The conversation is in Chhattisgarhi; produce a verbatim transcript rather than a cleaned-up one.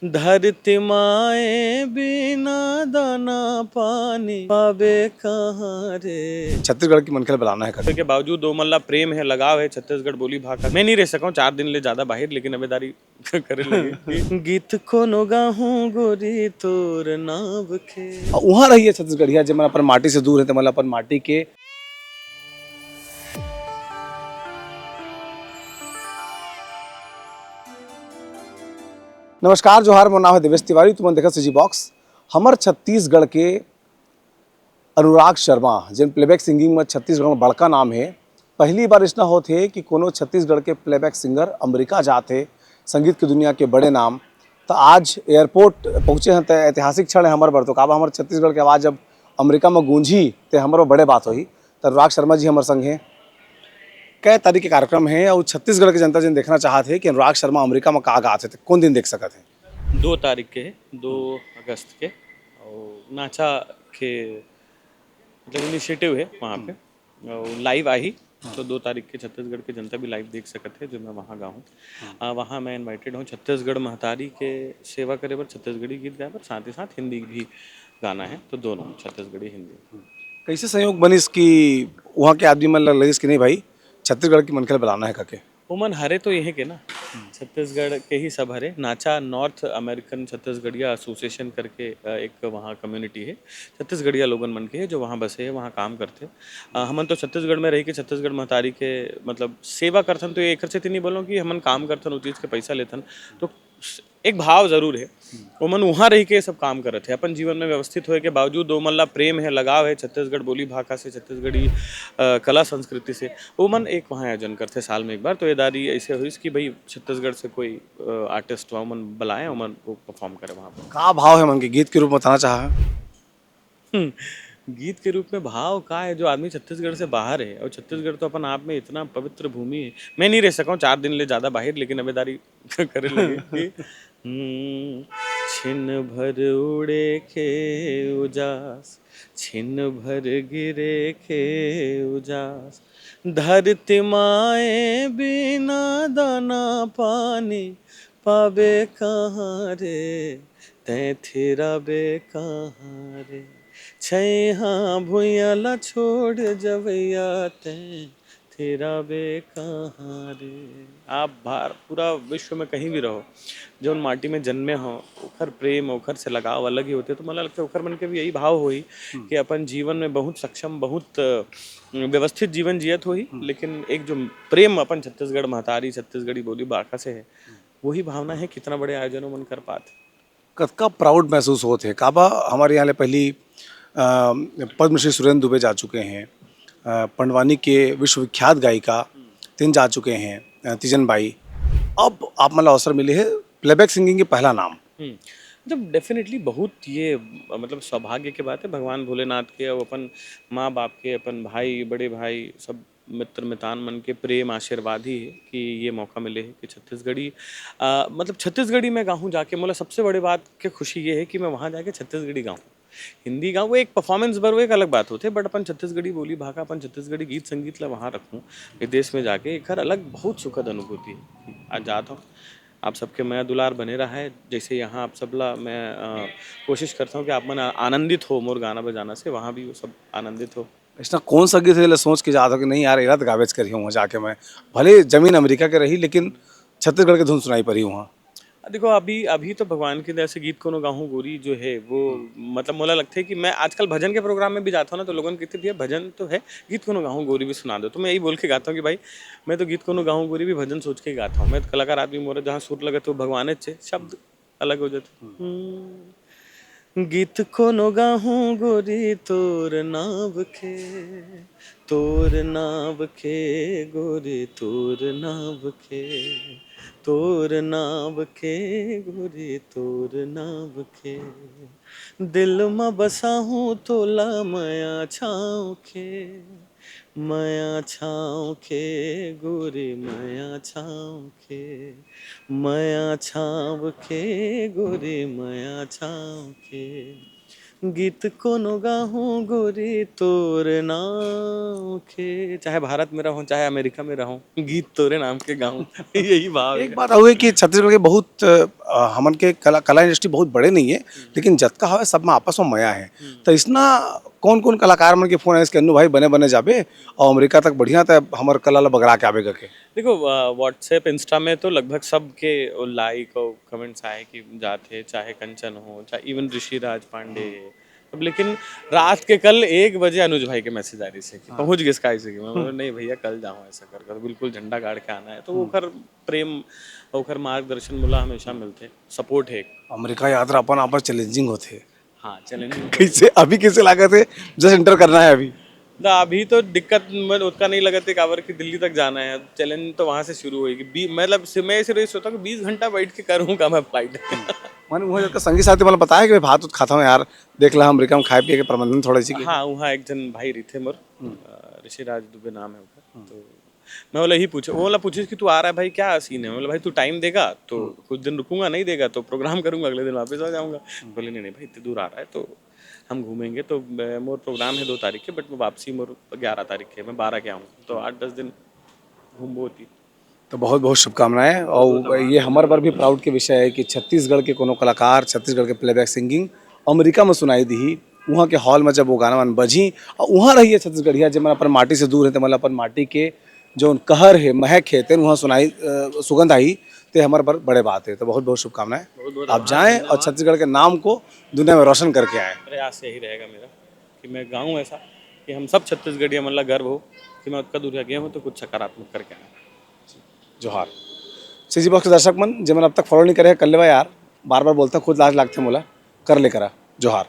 धरती माए बिना दाना पानी पाबे कहाँ रे। छत्तीसगढ़ की मनखे ल बलाना हे कके। के बावजूद ओमन ला प्रेम हे, लगाव हे छत्तीसगढ़ बोली भाखा। मैं नहीं रह सकूं चार दिन ले ज्यादा बाहर, लेकिन अबेदारी करे लगे। गीत कोनो गाहूं गोरी तोर नाव के। अउ उहाँ रहिए छत्तीसगढ़िया, जेमन अपन माटी से दूर हे, तेमन ला अपन माटी के। नमस्कार, जोहार, मोर नाम हे देवेश तिवारी, तुमन देखत CG Box। हमर छत्तीसगढ़ के अनुराग शर्मा, जेन playback singing में छत्तीसगढ़ में बड़का नाम हे, पहली बार अइसना होत हे कि कोनो छत्तीसगढ़ के playback singer अमेरिका जात हे, संगीत के दुनिया के बड़े नाम। त आज airport पहुँचे हन, त ऐतिहासिक क्षण हे हमर बर। तो काबर हमर छत्तीसगढ़ के आवाज अब अमेरिका में गूंजही, ते हमर बर बड़े बात होही। त अनुराग शर्मा जी हमर संग हे। कै तारीख के कार्यक्रम हे अउ छत्तीसगढ़ के जनता जेन देखना चाहत हे कि अनुराग शर्मा अमेरिका में का गात हे, त कोन दिन देख सकत हे? दो तारीख के हे, दो अगस्त के, अउ नाचा के मतलब initiative हे वहाँ पे, अउ live आही, तो दो तारीख के छत्तीसगढ़ के जनता भी live देख सकत हे, जो मैं वहाँ गाहूँ। आ, वहाँ मैं invited हूँ छत्तीसगढ़ महतारी के सेवा करे बर, छत्तीसगढ़ी गीत गाए बर, साथ ही साथ हिंदी भी गाना हे, तो दोनों छत्तीसगढ़ी, हिंदी। कइसे संयोग बनिस कि वहाँ के आदमी मन ल लगिस कि नहीं भाई, छत्तीसगढ़ की मनखे ल बलाना हे कके? ओमन हरे तो इहें के ना, छत्तीसगढ़ के ही सब हरे। नाचा North American छत्तीसगढ़िया Association करके, अ, एक वहाँ community हे, छत्तीसगढ़िया लोगन मन के हे, जो वहाँ बसे हे, वहाँ काम करथे। अ, हमन तो छत्तीसगढ़ में रहि के छत्तीसगढ़ महतारी के मतलब सेवा करथन, तो ये एकर सेती नहीं बोलों कि हमन काम करथन, वो चीज़ के पैसा लेथन। तो स-, एक भाव जरूर हे। ओमन उहाँ रहि के सब काम करत हे, अपन जीवन में व्यवस्थित होए के बावजूद ओमन ला प्रेम हे, लगाव हे छत्तीसगढ़ बोली भाखा से, छत्तीसगढ़ी, अ, कला संस्कृति से। ओमन एक वहाँ आयोजन करथे साल में एक बार। तो ये दारी ऐसे होइस कि भाई छत्तीसगढ़ से कोई, अ, artist वा ओमन बलाए, ओमन वो perform करे वहाँ पर। का भाव हे मन के गीत के रूप में बताना चाहा? हम्म, गीत के रूप में भाव का हे, जो आदमी छत्तीसगढ़ से बाहर हे, और छत्तीसगढ़ तो अपन आप में इतना पवित्र भूमि हे। मैं नहीं रह सकूं चार दिन ले ज्यादा बाहर, लेकिन अबेदारी करे लगे कि, हम्म, छिन भर उड़े के उजास, छिन भर गिरे के उजास, धरती माए बिना दाना पानी पाबे कहाँ रे, तैं थिराबे कहाँ रे। छैहा भुइयां ला छोड़ जवैया, तैं थिराबे कहाँ रे। आप भार-, पूरा विश्व में कहीं भी रहो, जौन माटी में जन्मे हो, ओखर प्रेम, ओखर से लगाव अलग ही होथे। तो मोला लगथे, ओखर मन के भी यही भाव होही कि अपन जीवन में बहुत सक्षम, बहुत, अ, व्यवस्थित जीवन जियत होही, लेकिन एक जो प्रेम अपन छत्तीसगढ़ महतारी, छत्तीसगढ़ी बोली भाखा से हे, वही भावना हे, कितना बड़े आयोजन ओमन कर पात। कतका proud महसूस होत हे। काबर हमर यहाँ ले पहली, अ, पद्मश्री सुरेंद्र दुबे जा चुके हैं, अ, पंडवानी के विश्वविख्यात गायिका तेन जा चुके हैं, अ, तीजन बाई। अब आप मन ला अवसर मिले हे playback singing के पहला नाम। हम्म, मतलब definitely बहुत ये, अ, मतलब सौभाग्य के बात हे, भगवान भोलेनाथ के, अउ अपन माँ बाप के, अपन भाई, बड़े भाई, सब मित्र मितान मन के प्रेम आशीर्वाद ही हे कि ये मौका मिले हे कि छत्तीसगढ़ी, अ, मतलब छत्तीसगढ़ी मैं गाहूँ जाके। मोला सबसे बड़े बात के खुशी ये हे कि मैं वहाँ जाके छत्तीसगढ़ी गाहूँ। हिंदी गाहूँ, वो एक performance बर, वो एक अलग बात होथे, but अपन छत्तीसगढ़ी बोली भाखा, अपन छत्तीसगढ़ी गीत संगीत ला वहाँ रखूँ, विदेश में जाके, एकर अलग बहुत सुखद अनुभूति हे। आज जात हूँ, आप सबके मया दुलार बने रहा हे, जैसे यहाँ आप सब ला मैं, अ, कोशिश करता हूँ कि आप मन आ-, आनंदित हो मोर गाना बजाना से, वहाँ भी वो सब आनंदित हो। अइसना कौन सा गीत हे, जेला सोच के जात हो कि नहीं यार, एला तो गाबेच करही वहाँ जाके मैं, भले जमीन अमेरिका के रही, लेकिन छत्तीसगढ़ के धुन सुनाई पड़ही वहाँ? देखो, अभी, अभी तो भगवान की दया से गीत कोनो गाहूँ गोरी जो हे, वो, मतलब, मोला लगथे कि मैं आजकल भजन के program में भी जाता हूँ ना, तो लोगन कहथे, "भैया, भजन तो है, गीत कोनो गाहूँ गोरी भी सुना दो।" तो मैं यही बोल के गाता हूँ कि भाई, मैं तो गीत कोनो गाहूँ गोरी भी भजन सोच के ही गाता हूँ। मैं तो कलाकार आदमी, मोर जहाँ सुर लगथे, वो भगवान हे, शब्द अलग हो जाथे। हम्म। गीत कोनो गाहूँ गोरी तोर नाव के, तोर नाव के गोरी तोर नाव के, तोर नाव के गोरी तोर नाव के। दिल म बसाहूँ तोला मया छाँव के, मया छाँव के गोरी मया छाँव के, मया छाँव के गोरी मया छाँव के। गीत कोनो गाहूँ गोरी तोर नाम के, चाहे भारत में रहूँ, चाहे अमेरिका में रहूँ, गीत तोरे नाम के गाहूँ। यही भाव है। एक बात हुए कि छत्तीसगढ़ के बहुत अ, हमन के कला कला इंडस्ट्री बहुत बड़े नहीं है, लेकिन जतका हवे सब में आपस में मया है। तो इसना कौन कौन कलाकार मन के फोन आइस कि अन्नू भाई बने बने जाबे और अमेरिका तक बढ़िया त हमर कला ला बगरा के आबे करके? देखो, व्हाट्सएप, इंस्टा में तो लगभग सबके लाइक और कमेंट्स आए कि जाते, चाहे कंचन हो, चाहे इवन ऋषि राज पांडे, सब। लेकिन रात के कल एक बजे अनुज भाई के मैसेज आ रही से कि पहुंच गए स्काई से कि मैं बोला, "नहीं भैया, कल जाऊँ," ऐसा कर कर बिल्कुल झंडा गाड़ के आना है। तो ओखर प्रेम, ओखर मार्गदर्शन मोला हमेशा मिलते, सपोर्ट है एक। अमेरिका यात्रा अपन आप चैलेंजिंग होते। हाँ, चैलेंजिंग। कैसे, अभी कैसे लागत है? जस्ट एंटर करना है अभी। ना, अभी तो दिक्कत मतलब उतना नहीं लगत है, काबर कि दिल्ली तक जाना है। चैलेंज तो वहाँ से शुरू होगी। बी- मतलब से- मैं सिर्फ ये सोचता हूँ कि बीस घंटा बैठ के करूँगा मैं फ्लाइट। मन वहाँ जाकर संगी साथी मतलब बताया कि भाई भात उत खाता हूँ यार, देख ला अमेरिका में खाए पिए के प्रबंधन थोड़ा सी की। हाँ, वहाँ एक जन भाई रहिथे मोर, अ, ऋषिराज दुबे नाम है ओकर। तो मैं बोला यही पूछे, वो बोला पूछे कि तू आ रहा है भाई, क्या सीन है? मैं बोला भाई तू टाइम देगा तो कुछ दिन रुकूंगा, नहीं देगा तो प्रोग्राम करूंगा, अगले दिन वापस आ जाऊंगा। बोले नहीं नहीं भाई, इतने दूर आ रहा है तो हम घूमेंगे। तो मैं- मोर प्रोग्राम है दो तारीख के, बट वापसी मोर ग्यारह तारीख के, मैं बारह के आऊँगा, तो आठ दस दिन घूमबो होती। तो बहुत बहुत शुभकामनाएं। और ये हमारे बर भी प्राउड के विषय है कि छत्तीसगढ़ के कोनो कलाकार, छत्तीसगढ़ के प्लेबैक सिंगिंग अमेरिका में सुनाई दी, वहाँ के हॉल में जब वो गाना मन बजी और वहाँ रहिए छत्तीसगढ़िया, जेमन अपन माटी से दूर है, तेमन ला अपन माटी के जो कहर है, महक है, तेन वहाँ सुनाई, अ, सुगंध आई, ते हमारे बर बड़े बात है। तो बहुत बहुत शुभकामनाएं। बहुत बहुत आप जाएं और छत्तीसगढ़ के नाम को दुनिया में रोशन करके आएं। प्रयास यही रहेगा मेरा कि मैं गाऊं ऐसा कि हम सब छत्तीसगढ़िया मन ला गर्व हो कि मैं उतना दूर गया हूँ तो कुछ सकारात्मक करके आया। जोहार। सीजी बॉक्स के दर्शक मन, जेमन अब तक फॉलो नहीं करे, कर लेवा यार, बार बार बोलता, खुद लाज लागथे मोला, कर ले करा। जोहार।